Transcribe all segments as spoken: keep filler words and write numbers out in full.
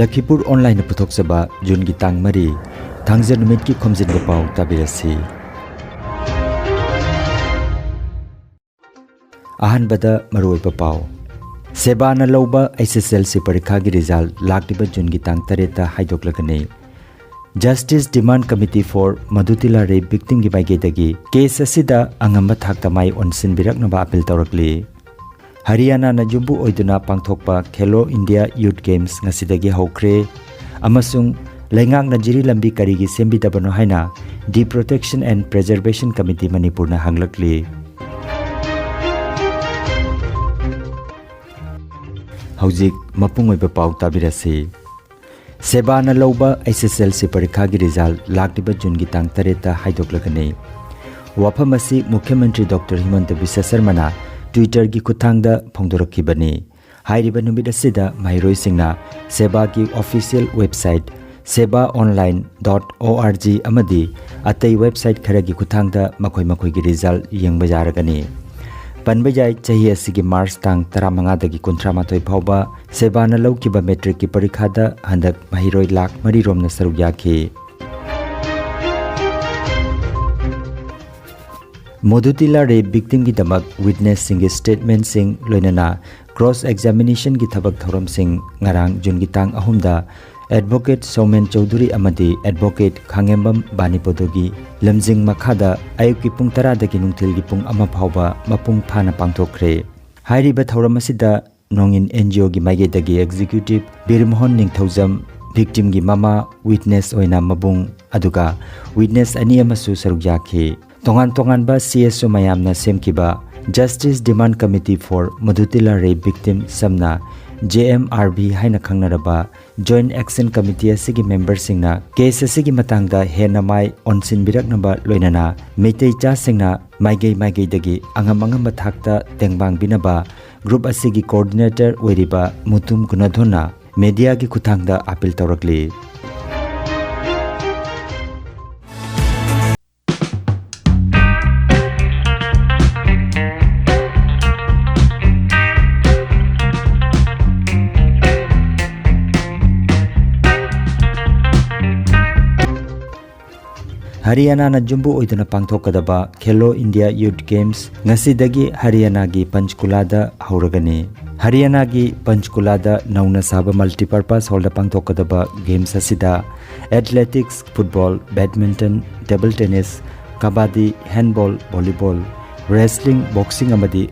ꯂꯈꯤꯄꯨꯔ ꯑꯣꯟꯂꯥꯏꯟꯅ ꯄꯨꯊꯣꯛꯆꯕ ꯖꯨꯟꯒꯤ ꯇꯥꯡ ꯃꯔꯤ, ꯊꯥꯡꯖ ꯅꯨꯃꯤꯠꯀꯤ ꯈꯣꯝꯖꯤꯟꯕ ꯄꯥꯎ ꯇꯥꯕꯤꯔꯁꯤ꯫ ꯑꯍꯥꯟꯕꯗ ꯃꯔꯨꯑꯣꯏꯕ ꯄꯥꯎ꯫ ꯁꯦꯕꯥꯅ ꯂꯧꯕ ꯑꯩꯆ ꯑꯦꯁ ꯑꯦꯜ ꯁꯤ ꯄꯔꯤꯈꯥꯒꯤ ꯔꯤꯖꯜ ꯂꯥꯛꯂꯤꯕ ꯖꯨꯟꯒꯤ ꯇꯥꯡ ꯇꯔꯦꯠꯇ ꯍꯥꯏꯗꯣꯛꯂꯒꯅꯤ꯫ Justice Demand Committee for Madhutila Rape Victimꯒꯤ ꯃꯥꯏꯀꯩꯗꯒꯤ ꯀꯦꯁ ꯑꯁꯤꯗ ꯑꯉꯝꯕ ꯊꯥꯛꯇ ꯃꯥꯏ ꯑꯣꯟꯁꯤꯟꯕꯤꯔꯛꯅꯕ ꯑꯄꯤꯜ ꯇꯧꯔꯛꯂꯤ꯫ ꯍꯔꯤꯌꯥꯅꯥꯅ ꯌꯨꯝꯕꯨ ꯑꯣꯏꯗꯨꯅ ꯄꯥꯡꯊꯣꯛꯄ ꯈꯦꯂꯣ ꯏꯟꯗꯤꯌꯥ ꯌꯨꯊ ꯒꯦꯝꯁ ꯉꯁꯤꯗꯒꯤ ꯍꯧꯈ꯭ꯔꯦ ꯑꯃꯁꯨꯡ ꯂꯩꯉꯥꯛꯅ ꯖꯤꯔꯤ ꯂꯝꯕꯤ ꯀꯔꯤꯒꯤ ꯁꯦꯝꯕꯤꯗꯕꯅꯣ ꯍꯥꯏꯅ The Protection and Preservation Committee ꯃꯅꯤꯄꯨꯔꯅ ꯍꯪꯂꯛꯂꯤ꯫ ꯍꯧꯖꯤꯛ ꯃꯄꯨꯡ ꯑꯣꯏꯕ ꯄꯥꯎ ꯇꯥꯕꯤꯔꯁꯤ꯫ ꯁꯦꯕꯥꯅ ꯂꯧꯕ ꯑꯩꯆ ꯑꯦꯁ ꯑꯦꯜ ꯁꯤ ꯄꯔꯤꯈꯥꯒꯤ ꯔꯤꯖꯜ ꯂꯥꯛꯂꯤꯕ ꯖꯨꯟꯒꯤ ꯇꯥꯡ ꯇꯔꯦꯠꯇ ꯍꯥꯏꯗꯣꯛꯂꯒꯅꯤ꯫ ꯋꯥꯐꯝ ꯑꯁꯤ ꯃꯨꯈ꯭ꯌ ꯃꯟꯇ꯭ꯔꯤ ꯗꯣꯛꯇꯔ ꯍꯤꯃꯟꯇ ꯕꯤꯁ꯭ꯋ ꯁꯔꯃꯅ Twitter-ꯒꯤ ꯈꯨꯠꯊꯥꯡꯗ ꯐꯣꯡꯗꯣꯔꯛꯈꯤꯕꯅꯤ꯫ ꯍꯥꯏꯔꯤꯕ ꯅꯨꯃꯤꯠ ꯑꯁꯤꯗ ꯃꯍꯩꯔꯣꯏꯁꯤꯡꯅ ꯁꯦꯕꯥꯒꯤ official website, seba online dot org ꯑꯃꯗꯤ ꯑꯇꯩ website ꯈꯔꯒꯤ ꯈꯨꯠꯊꯥꯡꯗ ꯃꯈꯣꯏ ꯃꯈꯣꯏꯒꯤ ꯔꯤꯖꯜ ꯌꯦꯡꯕ ꯌꯥꯔꯒꯅꯤ꯫ ꯄꯟꯕ ꯌꯥꯏ, ꯆꯍꯤ ꯑꯁꯤꯒꯤ ꯃꯥꯔꯆ ꯇꯥꯡ ꯇꯔꯥꯃꯉꯥꯗꯒꯤ ꯀꯨꯟꯊ꯭ꯔꯥꯃꯥꯊꯣꯏ ꯐꯥꯎꯕ ꯁꯦꯕꯥꯅ ꯂꯧꯈꯤꯕ ꯃꯦꯇ꯭ꯔꯤꯛꯀꯤ ꯄꯔꯤꯈꯥꯗ ꯍꯟꯗꯛ ꯃꯍꯩꯔꯣꯏ ꯂꯥꯈ ꯃꯔꯤ ꯔꯣꯝꯅ ꯁꯔꯨꯛ ꯌꯥꯈꯤ꯫ ꯃꯣꯗꯨꯇꯤꯂꯥ ꯔꯦꯞ ꯚꯤꯛꯇꯤꯝꯒꯤꯗꯃꯛ ꯋꯤꯠꯅꯦꯁꯁꯤꯡꯒꯤ ꯁ꯭ꯇꯦꯠꯃꯦꯟꯠꯁꯤꯡ, ꯂꯣꯏꯅꯅ ꯀ꯭ꯔꯣꯁ ꯑꯦꯛꯖꯥꯃꯤꯅꯦꯁꯟꯒꯤ ꯊꯕꯛ ꯊꯧꯔꯝꯁꯤꯡ ꯉꯔꯥꯡ ꯖꯨꯟꯒꯤ ꯇꯥꯡ ꯑꯍꯨꯝꯗ ꯑꯦꯗꯚꯣꯀꯦꯠ ꯁꯣꯃꯦꯟ ꯆꯧꯙꯨꯔꯤ ꯑꯃꯗꯤ ꯑꯦꯗꯚꯣꯀꯦꯠ ꯈꯥꯉꯦꯝꯕꯝ ꯕꯥꯅꯤꯄꯣꯗꯣꯒꯤ ꯂꯝꯖꯤꯡ ꯃꯈꯥꯗ ꯑꯌꯨꯛꯀꯤ ꯄꯨꯡ ꯇꯔꯥꯗꯒꯤ ꯅꯨꯡꯊꯤꯜꯒꯤ ꯄꯨꯡ ꯑꯃ ꯐꯥꯎꯕ ꯃꯄꯨꯡ ꯐꯥꯅ ꯄꯥꯡꯊꯣꯛꯈ꯭ꯔꯦ꯫ ꯍꯥꯏꯔꯤꯕ ꯊꯧꯔꯝ ꯑꯁꯤꯗ ꯅꯣꯡꯏꯟ ꯑꯦꯟ ꯖꯤ ꯑꯣꯒꯤ ꯃꯥꯏꯀꯩꯗꯒꯤ ꯑꯦꯛꯖꯤꯀ꯭ꯌꯨꯇꯤꯚ ꯕꯤꯔꯃꯣꯍꯟ ꯅꯤꯡꯊꯧꯖꯝ, ꯚꯤꯛꯇꯤꯝꯒꯤ ꯃꯃꯥ, ꯋꯤꯠꯅꯦꯁ ꯑꯣꯏꯅ ꯃꯕꯨꯡ, ꯑꯗꯨꯒ ꯋꯤꯠꯅꯦꯁ ꯑꯅꯤ ꯑꯃꯁꯨ ꯁꯔꯨꯛ ꯌꯥꯈꯤ꯫ ꯇꯣꯉꯥꯟ ꯇꯣꯉꯥꯟꯕ ꯁꯤ ꯑꯦꯁ ꯑꯣ ꯃꯌꯥꯝꯅ ꯁꯦꯝꯈꯤꯕ Justice Demand Committee for Madhutila Rape Victim, ꯁꯝꯅ ꯖꯦ ꯑꯦꯝ ꯑꯥꯔ ꯚꯤ ꯍꯥꯏꯅ ꯈꯪꯅꯔꯕ Joint Action Committee ꯑꯁꯤꯒꯤ ꯃꯦꯝꯕꯔꯁꯤꯡꯅ ꯀꯦꯁ ꯑꯁꯤꯒꯤ ꯃꯇꯥꯡꯗ ꯍꯦꯟꯅ ꯃꯥꯏ ꯑꯣꯟꯁꯤꯟꯕꯤꯔꯛꯅꯕ, ꯂꯣꯏꯅꯅ ꯃꯩꯇꯩ ꯆꯥꯁꯤꯡꯅ ꯃꯥꯏꯀꯩ ꯃꯥꯏꯀꯩꯗꯒꯤ ꯑꯉꯝ ꯑꯉꯝꯕ ꯊꯥꯛꯇ ꯇꯦꯡꯕꯥꯡꯕꯤꯅꯕ ꯒ꯭ꯔꯨꯞ ꯑꯁꯤꯒꯤ ꯀꯣꯑꯣꯔꯗꯤꯅꯦꯇꯔ ꯑꯣꯏꯔꯤꯕ ꯃꯨꯇꯨꯝ ꯒꯨꯅꯥꯙꯣꯟꯅ ꯃꯦꯗꯤꯌꯥꯒꯤ ꯈꯨꯠꯊꯥꯡꯗ ꯑꯥꯄꯤꯜ ꯇꯧꯔꯛꯂꯤ꯫ ꯍꯔꯤꯌꯥꯅꯥꯅ ꯌꯨꯝꯕꯨ ꯑꯣꯏꯗꯨꯅ ꯄꯥꯡꯊꯣꯛꯀꯗꯕ ꯈꯦꯂꯣ ꯏꯟꯗꯤꯌꯥ ꯌꯨꯊ ꯒꯦꯝꯁ ꯉꯁꯤꯗꯒꯤ ꯍꯔꯤꯌꯥꯅꯥꯒꯤ ꯄꯟꯆꯀꯨꯂꯥꯗ ꯍꯧꯔꯒꯅꯤ꯫ ꯍꯔꯤꯌꯥꯅꯥꯒꯤ ꯄꯟꯆꯀꯨꯂꯥꯗ ꯅꯧꯅ ꯁꯥꯕ ꯃꯜꯇꯤꯄꯔꯄꯁ ꯍꯣꯜꯗ ꯄꯥꯡꯊꯣꯛꯀꯗꯕ ꯒꯦꯝꯁ ꯑꯁꯤꯗ athletics, football, badminton, table tennis, kabaddi, handball, volleyball, wrestling, boxing ꯑꯃꯗꯤ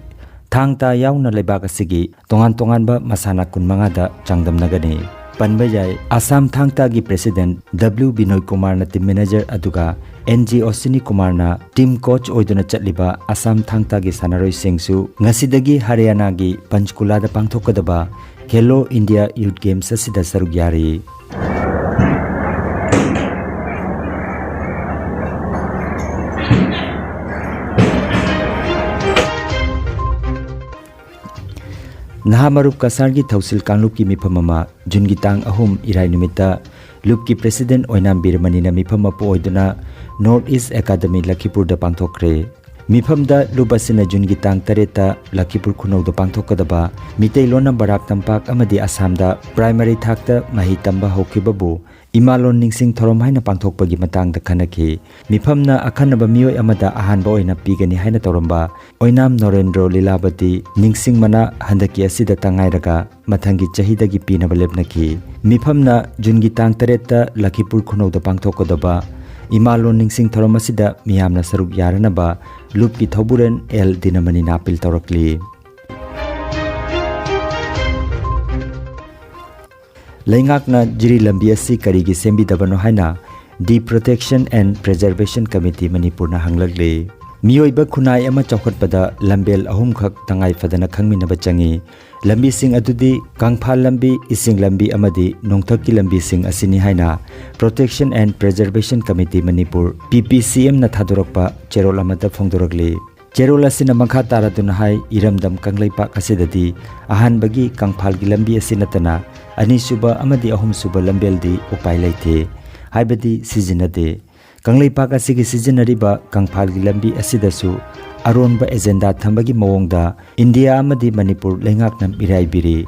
ꯊꯥꯡ ꯇꯥ ꯌꯥꯎꯅ ꯂꯩꯕꯥꯛ ꯑꯁꯤꯒꯤ ꯇꯣꯉꯥꯟ ꯇꯣꯉꯥꯟꯕ ꯃꯁꯥꯟꯅ ꯀꯨꯟꯃꯉꯥꯗ ꯆꯥꯡꯗꯝꯅꯒꯅꯤ꯫ ꯄꯟꯕ ꯌꯥꯏ, ꯑꯁꯥꯝ ꯊꯥꯡ ꯇꯥꯒꯤ ꯄ꯭ꯔꯦꯁꯤꯗꯦꯟꯠ ꯗꯕ꯭ꯂꯤꯎ ꯕꯤꯅꯣꯏ ꯀꯨꯃꯥꯔꯅ ꯇꯤꯝ ꯃꯦꯅꯦꯖꯔ ꯑꯗꯨꯒ ꯑꯦꯟ ꯖꯤ ꯑꯣꯁꯤꯅꯤ ꯀꯨꯃꯥꯔꯅ ꯇꯤꯝ ꯀꯣꯆ ꯑꯣꯏꯗꯨꯅ ꯆꯠꯂꯤꯕ ꯑꯁꯥꯝ ꯊꯥꯡ ꯇꯥꯒꯤ ꯁꯥꯟꯅꯔꯣꯏꯁꯤꯡꯁꯨ ꯉꯁꯤꯗꯒꯤ ꯍꯔꯤꯌꯥꯅꯥꯒꯤ ꯄꯟꯆꯀꯨꯂꯥꯗ ꯄꯥꯡꯊꯣꯛꯀꯗꯕ ꯈꯦꯂꯣ ꯏꯟꯗꯤꯌꯥ ꯌꯨꯊ ꯒꯦꯝꯁ ꯑꯁꯤꯗ ꯁꯔꯨꯛ ꯌꯥꯔꯤ꯫ ꯅꯍꯥ ꯃꯔꯨꯞ ꯀꯁꯥꯔꯒꯤ ꯊꯧꯁꯤꯜ ꯀꯥꯡꯂꯨꯞꯀꯤ ꯃꯤꯐꯝ ꯑꯃ ꯖꯨꯟꯒꯤ ꯇꯥꯡ ꯑꯍꯨꯝ ꯏꯔꯥꯏ ꯅꯨꯃꯤꯠꯇ ꯂꯨꯞꯀꯤ ꯄ꯭ꯔꯦꯁꯤꯗꯦꯟꯠ ꯑꯣꯏꯅꯥꯝ ꯕꯤꯔꯃꯅꯤꯅ ꯃꯤꯐꯝ ꯃꯄꯨ ꯑꯣꯏꯗꯨꯅ ꯅꯣꯔꯠ ꯏꯁ ꯑꯦꯀꯥꯗꯃꯤ ꯂꯈꯤꯄꯨꯔꯗ ꯄꯥꯡꯊꯣꯛꯈ꯭ꯔꯦ꯫ ꯃꯤꯐꯝꯗ ꯂꯨꯞ ꯑꯁꯤꯅ ꯖꯨꯟꯒꯤ ꯇꯥꯡ ꯇꯔꯦꯠꯇ ꯂꯈꯤꯄꯨꯔ ꯈꯨꯅꯧꯗ ꯄꯥꯡꯊꯣꯛꯀꯗꯕ ꯃꯤꯇꯩꯂꯣꯟꯅ ꯕꯔꯥꯛ ꯇꯝꯄꯥꯛ ꯑꯃꯗꯤ ꯑꯁꯥꯝꯗ ꯄ꯭ꯔꯥꯏꯃꯔꯤ ꯊꯥꯛꯇ ꯃꯍꯩ ꯇꯝꯕ ꯍꯧꯈꯤꯕꯕꯨ ꯏꯃꯥꯂꯣꯟ ꯅꯤꯡꯁꯤꯡ ꯊꯧꯔꯝ ꯍꯥꯏꯅ ꯄꯥꯡꯊꯣꯛꯄꯒꯤ ꯃꯇꯥꯡꯗ ꯈꯟꯅꯈꯤ꯫ ꯃꯤꯐꯝꯅ ꯑꯈꯟꯅꯕ ꯃꯤꯑꯣꯏ ꯑꯃꯗ ꯑꯍꯥꯟꯕ ꯑꯣꯏꯅ ꯄꯤꯒꯅꯤ ꯍꯥꯏꯅ ꯇꯧꯔꯝꯕ ꯑꯣꯏꯅꯥꯝ ꯅꯣꯔꯦꯟꯗ꯭ꯔꯣ ꯂꯤꯂꯥꯕꯇꯤ ꯅꯤꯡꯁꯤꯡ ꯃꯅꯥ ꯍꯟꯗꯛꯀꯤ ꯑꯁꯤꯗ ꯇꯉꯥꯏꯔꯒ ꯃꯊꯪꯒꯤ ꯆꯍꯤꯗꯒꯤ ꯄꯤꯅꯕ ꯂꯦꯞꯅꯈꯤ꯫ ꯃꯤꯐꯝꯅ ꯖꯨꯟꯒꯤ ꯇꯥꯡ ꯇꯔꯦꯠꯇ ꯂꯈꯤꯄꯨꯔ ꯈꯨꯅꯧꯗ ꯄꯥꯡꯊꯣꯛꯀꯗꯕ ꯏꯃꯥꯂꯣꯟ ꯅꯤꯡꯁꯤꯡ ꯊꯧꯔꯝ ꯑꯁꯤꯗ ꯃꯤꯌꯥꯝꯅ ꯁꯔꯨꯛ ꯌꯥꯔꯅꯕ ꯂꯨꯞꯀꯤ ꯊꯧꯕꯨꯔꯦꯟ ꯑꯦꯜ ꯗꯤꯅꯃꯅꯤꯅ ꯑꯄꯤꯜ ꯇꯧꯔꯛꯂꯤ꯫ ꯂꯩꯉꯥꯛꯅ ꯖꯤꯔꯤ ꯂꯝꯕꯤ ꯑꯁꯤ ꯀꯔꯤꯒꯤ ꯁꯦꯝꯕꯤꯗꯕꯅꯣ ꯍꯥꯏꯅ ꯗꯤ ꯄ꯭ꯔꯣꯇꯦꯛꯁꯟ ꯑꯦꯟ ꯄ꯭ꯔꯤꯖꯔꯕꯦꯁꯟ ꯀꯃꯤꯇꯤ ꯃꯅꯤꯄꯨꯔꯅ ꯍꯪꯂꯛꯂꯤ꯫ ꯃꯤꯑꯣꯏꯕ ꯈꯨꯟꯅꯥꯏ ꯑꯃ ꯆꯥꯎꯈꯠꯄꯗ ꯂꯝꯕꯦꯜ ꯑꯍꯨꯝꯈꯛ ꯇꯉꯥꯏ ꯐꯗꯅ ꯈꯪꯃꯤꯟꯅꯕ ꯆꯪꯏ꯫ ꯂꯝꯕꯤꯁꯤꯡ ꯑꯗꯨꯗꯤ ꯀꯪꯐꯥꯜ ꯂꯝꯕꯤ, ꯏꯁꯤꯡ ꯂꯝꯕꯤ ꯑꯃꯗꯤ ꯅꯣꯡꯊꯛꯀꯤ ꯂꯝꯕꯤꯁꯤꯡ ꯑꯁꯤꯅꯤ ꯍꯥꯏꯅ ꯄ꯭ꯔꯣꯇꯦꯛꯁꯟ ꯑꯦꯟ ꯄ꯭ꯔꯤꯖꯔꯕꯦꯁꯟ ꯀꯃꯤꯇꯤ ꯃꯅꯤꯄꯨꯔ, ꯄꯤ ꯄꯤ ꯁꯤ ꯑꯦꯝꯅ ꯊꯥꯗꯣꯔꯛꯄ ꯆꯦꯔꯣꯜ ꯑꯃꯗ ꯐꯣꯡꯗꯣꯔꯛꯂꯤ꯫ ꯆꯦꯔꯣꯜ ꯑꯁꯤꯅ ꯃꯈꯥ ꯇꯥꯔꯗꯨꯅ ꯍꯥꯏ, ꯏꯔꯝꯗꯝ ꯀꯪꯂꯩꯄꯥꯛ ꯑꯁꯤꯗꯗꯤ ꯑꯍꯥꯟꯕꯒꯤ ꯀꯪꯐꯥꯜꯒꯤ ꯂꯝꯕꯤ ꯑꯁꯤ ꯅꯠꯇꯅ ꯑꯅꯤꯁꯨꯕ ꯑꯃꯗꯤ ꯑꯍꯨꯝꯁꯨꯕ ꯂꯝꯕꯦꯜꯗꯤ ꯎꯄꯥꯏ ꯂꯩꯇꯦ, ꯍꯥꯏꯕꯗꯤ ꯁꯤꯖꯤꯟꯅꯗꯦ꯫ ꯀꯪꯂꯩꯄꯥꯛ ꯑꯁꯤꯒꯤ ꯁꯤꯖꯤꯟꯅꯔꯤꯕ ꯀꯪꯐꯥꯜꯒꯤ ꯂꯝꯕꯤ ꯑꯁꯤꯗꯁꯨ ꯑꯔꯣꯟꯕ ꯑꯦꯖꯦꯟꯗꯥ ꯊꯝꯕꯒꯤ ꯃꯑꯣꯡꯗ ꯏꯟꯗꯤꯌꯥ ꯑꯃꯗꯤ ꯃꯅꯤꯄꯨꯔ ꯂꯩꯉꯥꯛꯅ ꯃꯤꯔꯥꯏꯕꯤꯔꯤ꯫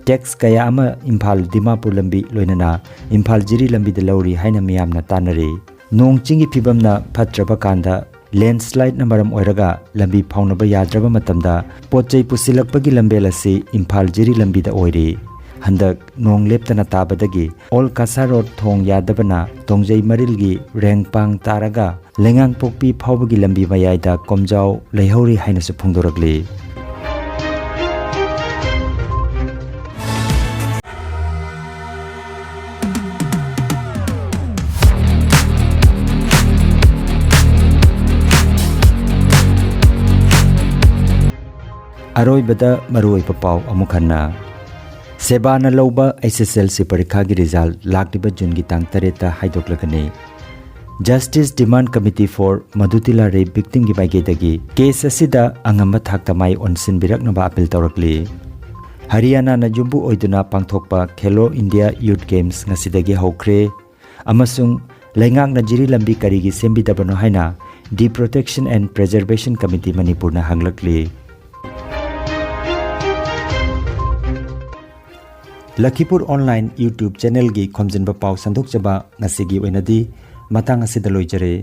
ꯇꯦꯛꯁ ꯀꯌꯥ ꯑꯃ ꯏꯝꯐꯥꯜ ꯗꯤꯃꯥꯄꯨꯔ ꯂꯝꯕꯤ ꯂꯣꯏꯅꯅ ꯏꯝꯐꯥꯜ ꯖꯤꯔꯤ ꯂꯝꯕꯤꯗ ꯂꯧꯔꯤ ꯍꯥꯏꯅ ꯃꯤꯌꯥꯝꯅ ꯇꯥꯟꯅꯔꯤ꯫ ꯅꯣꯡ ꯆꯤꯡꯒꯤ ꯐꯤꯕꯝꯅ ꯐꯠꯇ꯭ꯔꯕ ꯀꯥꯟꯗ, ꯂꯦꯟꯁꯂꯥꯏꯗꯅ ꯃꯔꯝ ꯑꯣꯏꯔꯒ ꯂꯝꯕꯤ ꯐꯥꯎꯅꯕ ꯌꯥꯗ꯭ꯔꯕ ꯃꯇꯝꯗ, ꯄꯣꯠ ꯆꯩ ꯄꯨꯁꯤꯜꯂꯛꯄꯒꯤ ꯂꯝꯕꯦꯜ ꯑꯁꯤ ꯏꯝꯐꯥꯜ ꯖꯤꯔꯤ ꯂꯝꯕꯤꯗ ꯑꯣꯏꯔꯤ꯫ ꯍꯟꯗꯛ ꯅꯣꯡ ꯂꯦꯞꯇꯅ ꯇꯥꯕꯗꯒꯤ ꯑꯣꯜ ꯀꯁꯥ ꯔꯣꯗ ꯊꯣꯡ ꯌꯥꯗꯕꯅ ꯇꯣꯡꯖꯩ ꯃꯔꯤꯜꯒꯤ ꯔꯦꯡꯄꯥꯡ ꯇꯥꯔꯒ ꯂꯩꯉꯥꯡꯄꯣꯛꯄꯤ ꯐꯥꯎꯕꯒꯤ ꯂꯝꯕꯤ ꯃꯌꯥꯏꯗ ꯀꯣꯝꯖꯥꯎ ꯂꯩꯍꯧꯔꯤ ꯍꯥꯏꯅꯁꯨ ꯐꯣꯡꯗꯣꯔꯛꯂꯤ꯫ ꯑꯔꯣꯏꯕꯗ ꯃꯔꯨꯑꯣꯏꯕ ꯄꯥꯎ ꯑꯃꯨꯛ ꯍꯟꯅ꯫ ꯁꯦꯕꯥꯅ ꯂꯧꯕ ꯑꯩꯆ ꯑꯦꯁ ꯑꯦꯜ ꯁꯤ ꯄꯔꯤꯈꯥꯒꯤ ꯔꯤꯖꯜ ꯂꯥꯛꯂꯤꯕ ꯖꯨꯟꯒꯤ ꯇꯥꯡ ꯇꯔꯦꯠꯇ ꯍꯥꯏꯗꯣꯛꯂꯒꯅꯤ꯫ Justice Demand Committee for Madhutila Ray victimꯒꯤ ꯃꯥꯏꯀꯩꯗꯒꯤ ꯀꯦꯁ ꯑꯁꯤꯗ ꯑꯉꯝꯕ ꯊꯥꯛꯇ ꯃꯥꯏ ꯑꯣꯟꯁꯤꯟꯕꯤꯔꯛꯅꯕ ꯑꯄꯤꯜ ꯇꯧꯔꯛꯂꯤ꯫ ꯍꯔꯤꯌꯥꯅꯥꯅ ꯌꯨꯝꯕꯨ ꯑꯣꯏꯗꯨꯅ ꯄꯥꯡꯊꯣꯛꯄ ꯈꯦꯂꯣ ꯏꯟꯗꯤꯌꯥ ꯌꯨꯊ ꯒꯦꯝꯁ ꯉꯁꯤꯗꯒꯤ ꯍꯧꯈ꯭ꯔꯦ ꯑꯃꯁꯨꯡ ꯂꯩꯉꯥꯛꯅ ꯖꯤꯔꯤ ꯂꯝꯕꯤ ꯀꯔꯤꯒꯤ ꯁꯦꯝꯕꯤꯗꯕꯅꯣ ꯍꯥꯏꯅ The Protection and Preservation Committee ꯃꯅꯤꯄꯨꯔꯅ ꯍꯪꯂꯛꯂꯤ꯫ ꯂꯈꯤꯄꯨꯔ ꯑꯣꯟꯂꯥꯏꯟ YouTube ꯆꯦꯅꯦꯜꯒꯤ ꯈꯣꯝꯖꯤꯟꯕ ꯄꯥꯎ ꯁꯟꯗꯣꯛꯆꯕ ꯉꯁꯤꯒꯤ ꯑꯣꯏꯅꯗꯤ ꯃꯇꯥꯡ ꯑꯁꯤꯗ ꯂꯣꯏꯖꯔꯦ꯫